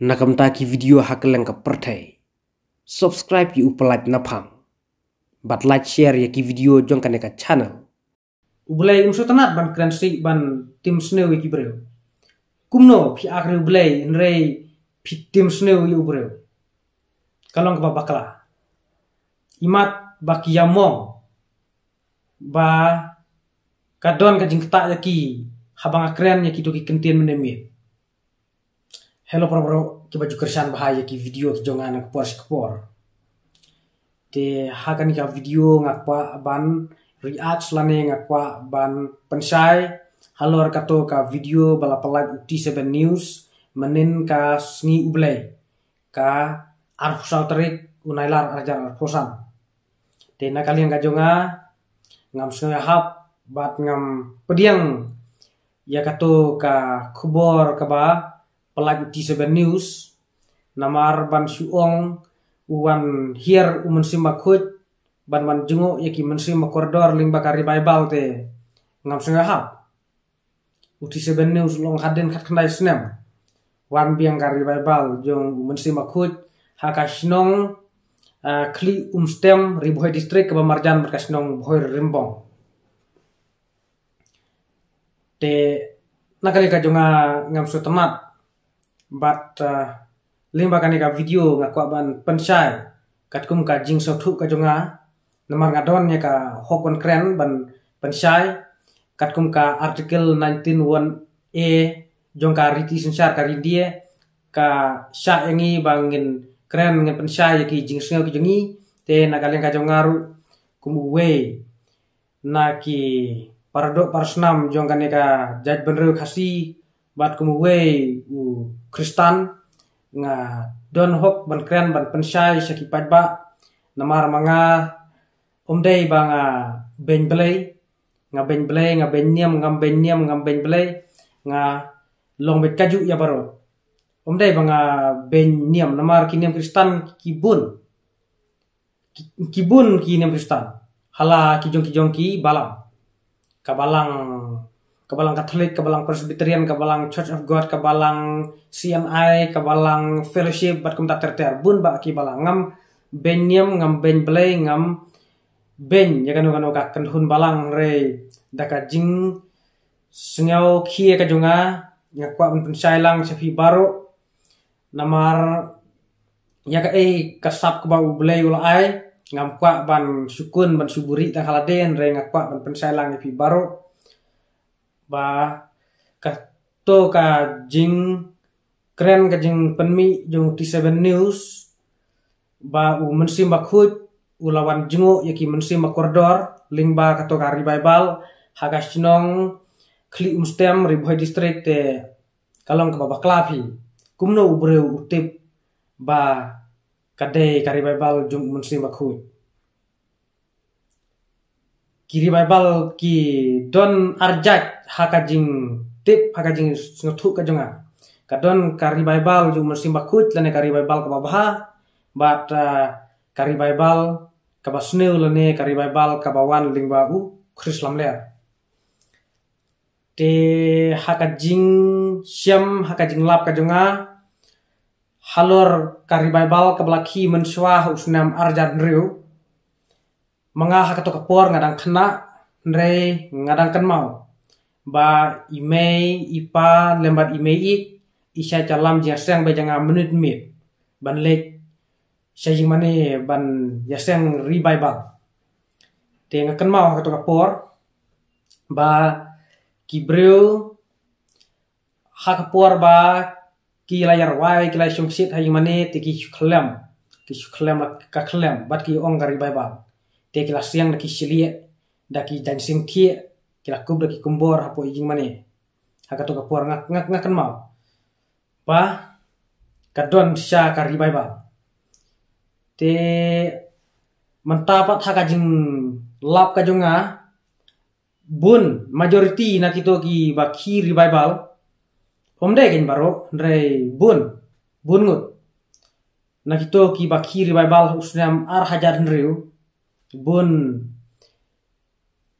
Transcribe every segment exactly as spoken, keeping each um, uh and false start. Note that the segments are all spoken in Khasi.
Na ka bynta ki video ha kylleng ka pyrthei, subscribe ïa u Pyllait Naphang bad like share ïa ki video jong kane ka channel. U Blei um sngewtynnat ban kren sih ban tim sniew ïa ki briew. Kumno phi akri U Blei hynrei phi tim sniew ïa u briew? Ka long kaba bakla. Imat ba ki ïa mong ba ka don ka jingktah ïa ki haba nga kren ïa kito ki kyntien mynne miet. Hello para bro, kiba ju kyrshan bha ïa ki video ki jong nga na ka por sha ka por. Te ha kane ka video nga kwah ban react lane nga kwah ban pynshai halor kato ka video ba la pyllait u T seven News mynnin ka sngi U Blei, ka arphew saw tarik u Nailar arhajar arphew san. Te na ka liang ka jong nga, ngam sngew ïahap bad ngam pdiang ïa kato ka khubor kaba pyllait u T seven News. Namar ban shu ong u wan hiar u Mynsiem Bakhuid ban wan jngoh ïa ki mynsiem ba kordor lyngba ka revival te ngam sngew ïahap. U T seven News u la ong hadien khatkhyndai snem wan biang ka revival jong u Mynsiem Bakhuid ha ka shnong, ah, Khlieh Umstem, Ri Bhoi District, kaba marjan bad ka shnong Bhoi Rymbong. Te na ka liang ka jong nga ngam sngewtynnat bad, ah, lyngba kane ka video nga kwah ban pynshai katkum ka jingsngewthuh ka jong nga. Namar nga don ïa ka hok ban kren ban pynshai katkum ka Article nineteen one A jong ka Riti Synshar ka Ri India, ka shah ïa ngi ba ngin kren ngin pynshai ïa ki jingsngew ki jong ngi. Te na ka liang ka jong nga ruh kum uwei na ki paradoh parasnam jong kane ka jaitbynriew Khasi bad kum uwei u Khristan, nga don hok ban kren ban pynshai sha ki paidbah. Namar ma nga ym dei ba nga beiñ Blei, nga beiñ Blei, nga beiñ niam, ngam beiñ niam, ngam beiñ Blei, nga long beit kajuh ïa baroh. Ym dei ba nga beiñ niam, namar ki niam Khristan ki bun, ki, ki bun ki niam Khristan ha la ki jong ki jong ki balang. Ka balang, ka balang Katholik, ka balang Presbyterian, ka balang Church of God, ka balang C N I, ka balang Fellowship bad kumta ter ter. Bun bah ki balang. Ngam beiñ niam, ngam beiñ Blei, ngam beiñ ïa kano kano ka kynhun balang, hynrei da ka jingsngew khia ka jong nga, nga kwah ban pynshai lang sha phi baroh. Namar ïa kaei ka sap kaba U Blei u la ai, ngam kwah ban shu kun ban shu buhrieh tang ha lade, hynrei nga kwah ban pynshai lang ïa phi baroh ba kato ka jingkren, ka jingpynmih jong T seven News ba u Mynsiem Bakhuid u la wan jngoh ïa ki mynsiem ba kordor lyngba kato ka revival ha ka shnong Khlieh Umstem, Ri Bhoi District, te ka long kaba bakla phi. Kumno u briew u tip ba ka dei ka revival jong u Mynsiem Bakhuid? Ki revival ki don arjait ha ka jingtip, ha ka jingsngewthuh ka jong nga. Ka don ka revival jong u Mynsiem Bakhuid lane ka revival kaba bha, bad, ah, ka revival kaba sniew lane ka revival kaba wan lyngba u Khrist lamler. Te ha ka jingshem, ha ka jinglap ka jong nga halor ka revival kaba la khie mynshuwa ha u snem arhajar hynriew, ma nga ha kato ka por nga dang khynnah, hynrei nga dang kynmaw ba i mei i pa lem bad i mei ïeit i shait ïalam jingïaseng beit ïa nga minit minit ban leit sha ïingmane ban ïaseng revival. Te nga kynmaw ha kato ka por ba ki briew ha ka por ba ki la ïa rwai, ki la shongshit ha ïingmane, te ki shu khlem, ki shu khlem la ka khlem bad ki ong ka revival. Te ki la siang da ki shilieh, da ki jaiñsiang thiah, ki la kup da ki kumbor hapoh ïingmane. Ha kato ka por nga, nga, nga kynmaw ba ka don shisha ka revival. Te mynta pat ha ka jinglap ka jong nga, bun, majority na kito kiba khie revival, ym dei kein baroh, hynrei bun, bun ngut na kito kiba khie revival ha u snem arhajar hynriew, bun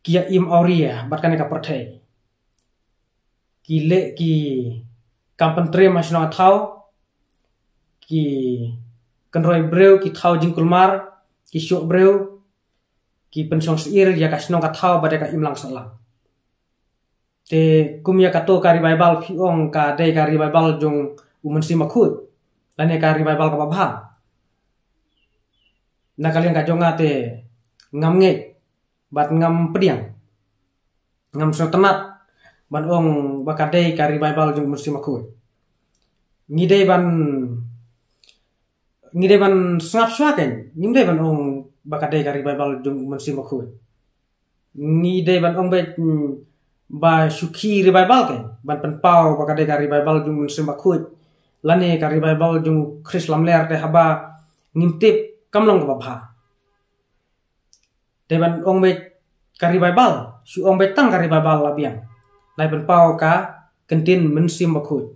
ki ïa im awria bad kane ka pyrthei. Ki leh ki kam pyntriem ha shnong ha thaw, ki kynroi briew, ki thaw jingkulmar, ki shoh briew, ki pynshong syier ïa ka shnong ka thaw bad ïa ka imlang sahlang. Te kum ïa kato ka revival phi ong ka dei ka revival jong u Mynsiem Bakhuid lane ka revival kaba bha. Na ka liang ka jong nga te ngam ngeit bad ngam pdiang, ngam sngewtynnat ban ong ba ka dei ka revival jong u Mynsiem Bakhuid. Ngi dei ban ngi dei ban sngap shuwa kein, ngim dei ban ong ba ka dei ka revival jong u Mynsiem Bakhuid. Ngi dei ban ong beit, mm, ba shu khie revival kein ban pynpaw ba ka dei ka revival jong u Mynsiem Bakhuid lane ka revival jong u Khrist lamler, te haba ngim tip kam long kaba bha. Dei ban ong beit ka revival, shu ong beit tang ka revival la biang. Nai pynpaw ka ktien Mynsiem Bakhuid.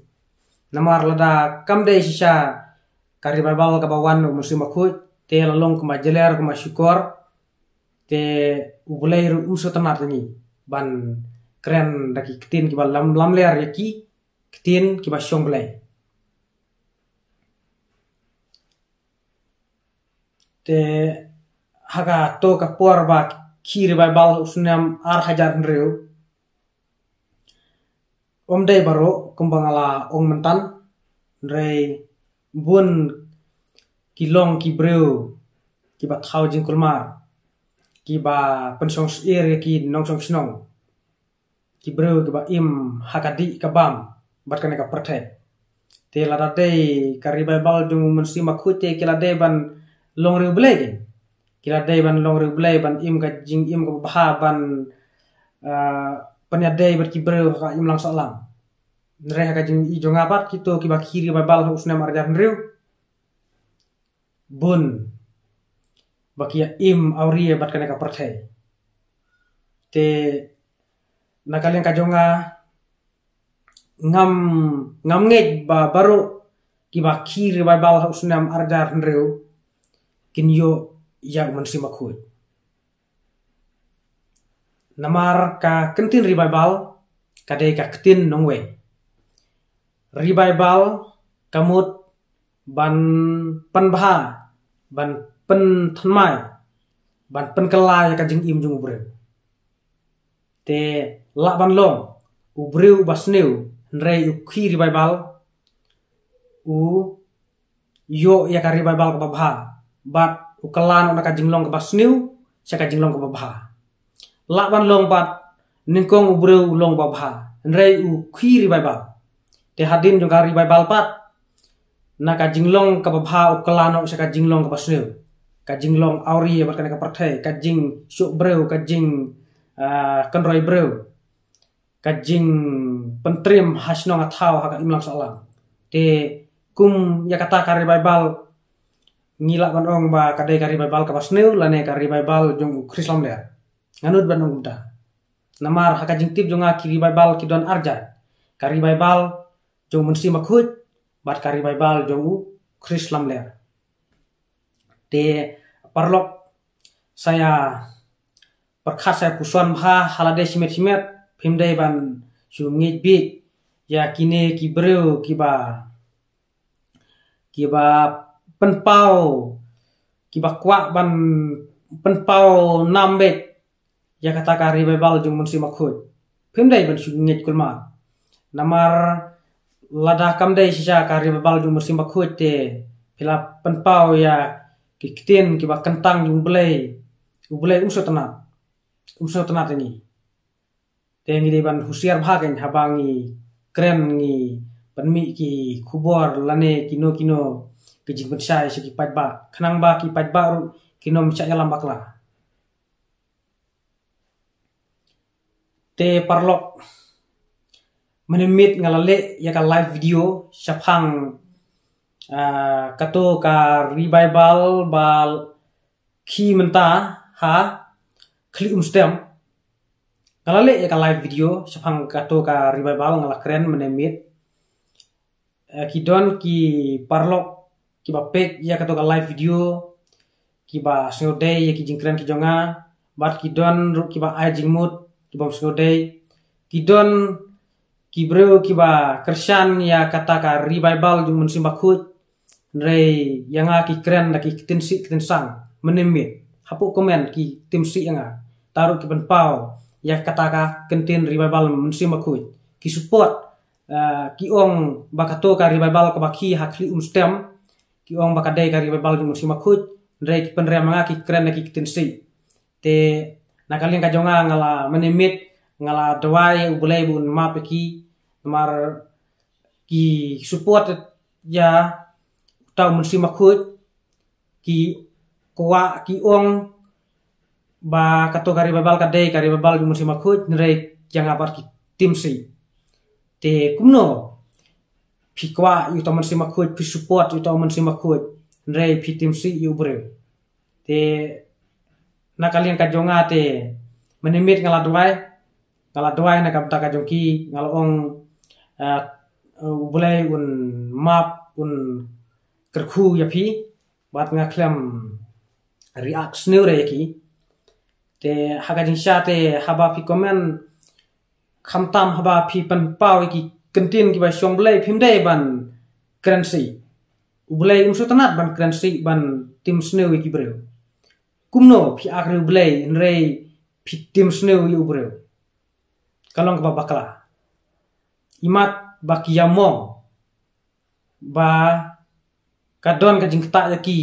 Namar lada kam dei shisha ka revival kaba wan u Mynsiem Bakhuid, te la long kumba jler kumba shukor, te U Blei ruh um sngewtynnat ïa ngi ban kren da ki ktien kiba lam lamler, ïa ki ktien kiba shong Blei. Te ha kato ka por ba khie revival u snem ar hajar hynriew, ym dei baroh kumba nga la ong myntan, hynrei bun ki long ki briew kiba thaw jingkulmar, kiba pynshong syier ïa ki nongshong shnong, ki briew kiba im ha ka dih ka bam bad kane ka pyrthei. Te lada dei ka revival jong u Mynsiem Bakhuid te ki la dei ban long riewblei kein. Ki la dei ban long riewblei ban im ka jingim kaba bha ban, ah, pynïadei bad ki briew ha ka imlang sahlang. Hynrei ha ka jingïohi jong nga pat, kito kiba khie revival ha u snem ar hajar hynriew, bun ba ki ïa im awria bad kane ka pyrthei. Te na ka liang ka jong nga, ngam ngam ngeit ba baroh kiba khie revival ha u snem ar hajar hynriew kin ïoh ïa u Mynsiem Bakhuid. Namar ka ktien revival ka dei ka ktien nongwei. Revival ka mut ban pynbha, ban pynthymmai, ban pynkylla ïa ka jingim jong u briew. Te lah ban long u briew uba sniew, hynrei u khie revival u ïoh ïa ka revival kaba bha bad u kylla noh na ka jinglong kaba sniew sha ka jinglong kaba bha. Lah ban long pat nyngkong u briew u long uba bha, hynrei u khie revival. Te hadien jong ka revival pat, na ka jinglong kaba bha u kylla noh sha ka jinglong kaba sniew, ka jinglong awria bad kane ka pyrthei, ka jingshoh briew, ka jing, ah, kynroi briew, ka jingpyntriem ha shnong ha thaw ha ka imlang sahlang. Te kum ïa kata ka revival, ngi lah ban ong ba ka dei ka revival kaba sniew lane ka revival jong u Khrist lamler. Nga nud ban ong kumta. Namar ha ka jingtip jong nga, ki revival ki don ar jait. Ka revival jong u Mynsiem Bakhuid bad ka revival jong u Khrist lamler. Te paralok, sa ïa pyrkhat, sa ïa puson bha ha lade shimet shimet, phim dei ban shu ngeit bieit ïa kine ki briew kiba, kiba pynpaw, kiba kwah ban pynpaw nam beit ïa kata ka revival jong u Mynsiem Bakhuid. Phim dei ban shu ngeit kulmar. Namar lada kam dei shisha ka revival jong u Mynsiem Bakhuid te phi la pynpaw ïa ki ktien kiba kyntang jong u Blei, u Blei um sngewtynnat. Um sngewtynnat ïa ngi. Te ngi dei ban husiar bha kein haba ngi kren, ngi pynmih ki khubor lane kino kino ki jingpynshai sha ki paidbah, khnang ba ki paidbah ruh kin ym shah ïalam bakla. Te paralok, mynne miet nga la leh ïa ka live video shaphang, ah, kato ka revival ba khie mynta ha Khlieh Umstem. Nga la leh ïa ka live video shaphang kato ka revival, nga la kren mynne miet. Eh, ki don ki paralok kiba peit ïa kato ka live video kiba sngewdei ïa ki jingkren ki jong nga, bad ki don ruh kiba ai jingmut, kibym sngewdei. Ki don ki briew kiba kyrshan ïa kata ka revival jong u Mynsiem Bakhuid. Hynrei ïa nga ki kren da ki ktien sih ktien sang mynne miet. Hapoh comment ki tim sih ïa nga. Te ruh ki pynpaw ïa kata ka kyntien Revival Mynsiem Bakhuid. Ki support, eh, ki ong ba kato ka revival kaba khie ha Khlieh Umstem. Ki ong ba ka dei ka revival jong Mynsiem Bakhuid. Hynrei ki pynrem ïa nga, ki kren da ki ktien sih. Te na ka liang ka jong nga, nga la mynne miet nga la duwai ïa U Blei ba un map ïa ki, namar ki support ïa uta u Mynsiem Bakhuid, ki kwah, ki ong ba kato ka revival ka dei ka revival jong Mynsiem Bakhuid, hynrei ïa nga pat ki tim sih. Te kumno phi kwah ïa uta u Mynsiem Bakhuid, phi support ïa uta u Mynsiem Bakhuid, hynrei phi tim sih ïa u briew? Te na ka liang ka jong nga te mynne miet nga la duwai, nga la duwai na ka bynta ka jong ki, nga la ong, eh, U Blei un map, un kyrkhu ïa phi, bad nga khlem react sniew re ïa ki. Te ha ka jingshisha te haba phi comment, khamtam haba phi pynpaw ïa ki kyntien kiba shong Blei, phim dei ban kren sih. U Blei um sngewtynnat ban kren sih, ban tim sniew ïa ki briew. Kumno phi akri U Blei hynrei phi tim sniew ïa u briew? Ka long kaba bakla. Imat ba ki ïa mong ba ka don ka jingktah ïa ki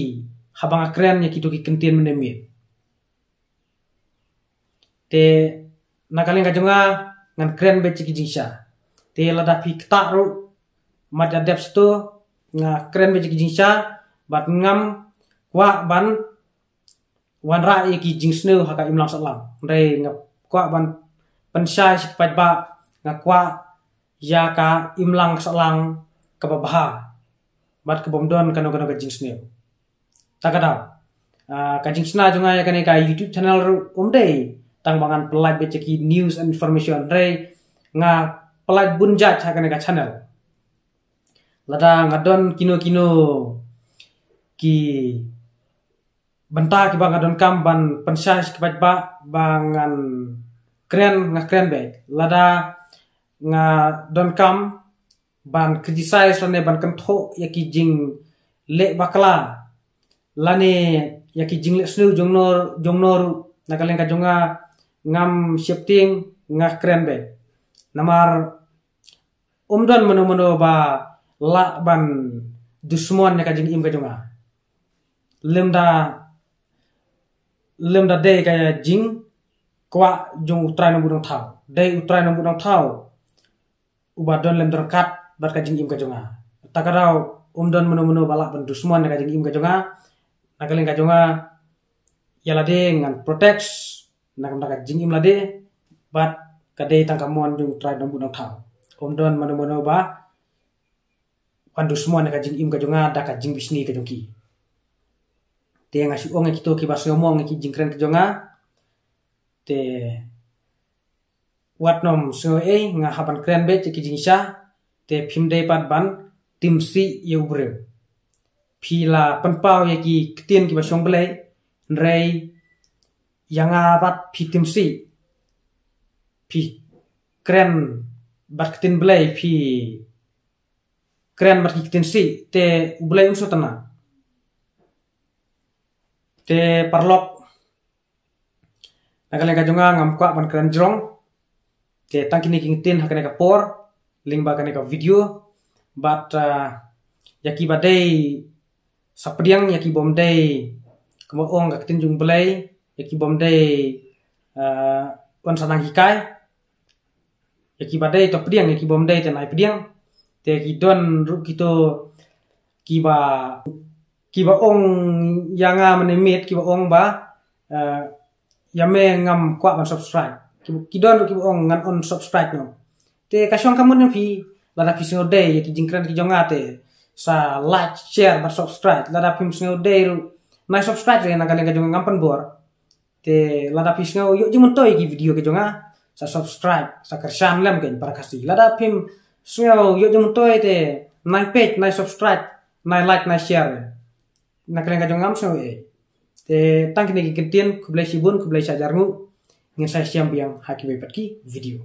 haba nga kren ïa kito ki kyntien mynne miet. Te na ka liang ka jong nga, ngan kren beit ïa ki jingshisha. Te lada phi ktah ruh, mat ïa dep shuh, nga kren beit ïa ki jingshisha, bad ngam kwah ban wanrah ïa ki jingsniew ha ka imlang sahlang. Hynrei nga kwah ban pynshai sha ki paidbah, nga kwah ïa ka imlang sahlang kaba bha, bad kabym don kano kano ka jingsniew. Ta ka daw, ah, ka jingshna jong nga ïa kane ka YouTube channel ruh um dei tang ba ngan pynlait beit ïa ki news and information, hynrei nga pynlait bun jait ha kane ka channel. Lada nga don kino kino ki bynta kiba nga donkam ban pynshai sha ki paidbah ba ngan kren, nga kren beit. Lada nga donkam ban criticize lane ban kynthoh ïa ki jingleh bakla lane ïa ki jingleh sniew jong no, jong no ruh, na ka liang ka jong nga, ngam sheptieng, nga kren beit. Namar um don mano mano ba lah ban dusmon ïa ka jingim ka jong nga. Lymda, lymda dei ka jingkwah jong U Trai Nongbuh Nongthaw. Dei U Trai Nongbuh Nongthaw uba don lem don ryngkat bad ka jingim ka jong nga. Ta ka daw, um don mano mano ba lah ban dusmon ïa ka jingim ka jong nga. Na ka liang ka jong nga, ïa lade ngan protect na ka bynta ka jingim lade, bad ka dei tang ka mon jong U Trai Nongbuh Nongthaw. Um don mano mano ba wan dusmon ïa ka jingim ka jong nga da ka jingbishni ka jong ki. Te nga shu ong ïa kito kiba sngew mong ïa ki jingkren ka jong nga. Te wat nym sngew ei, nga hap ban kren beit ïa ki jingshisha. Te phim dei pat ban tim sih ïa u briew. Phi la pynpaw ïa ki ktien kiba shong Blei, hynrei ïa nga pat phi tim sih. Phi kren bad ktien Blei, phi kren bad ki ktien sih, te U Blei um sngewtynnat. Te paralok, na ka liang ka jong nga, ngam kwah ban kren jrong. Te tang kine ki ktien ha kane ka por lyngba kane ka video. Bad, ah, ïa kiba dei sa pdiang, ïa kibym dei, kumba ong ka ktien jong U Blei, ïa kibym dei, ah, yn sa nang hikai. Ïa kiba dei to pdiang, ïa kibym dei te nai pdiang. Te ki don ruh kito kiba, kiba ong ïa nga mynne miet, kiba ong ba, eh, ïa me ngam kwah ban subscribe. Ki, ki don ruh kiba ong ngan unsubscribe noh. Te ka shong ka mut na phi, lada phi sngew dei ïa ki jingkren ki jong nga te sa like, share bad subscribe. Lada phim sngew dei ruh, nai subscribe re, na ka liang ka jong nga ngam pynbor. Te lada phi sngew ïoh jingmyntoi ki video ki jong nga, sa subscribe, sa kyrshan lem kein para Khasi. Lada phim sngew ïoh jingmyntoi te nai peit, nai subscribe, nai like, nai share. Na ka liang ka jong nga ngam sngew ei. Te tang kine ki ktien, khublei shibun, khublei shihajar nguh. Ngin sa ïashem biang ha kiwei pat ki video.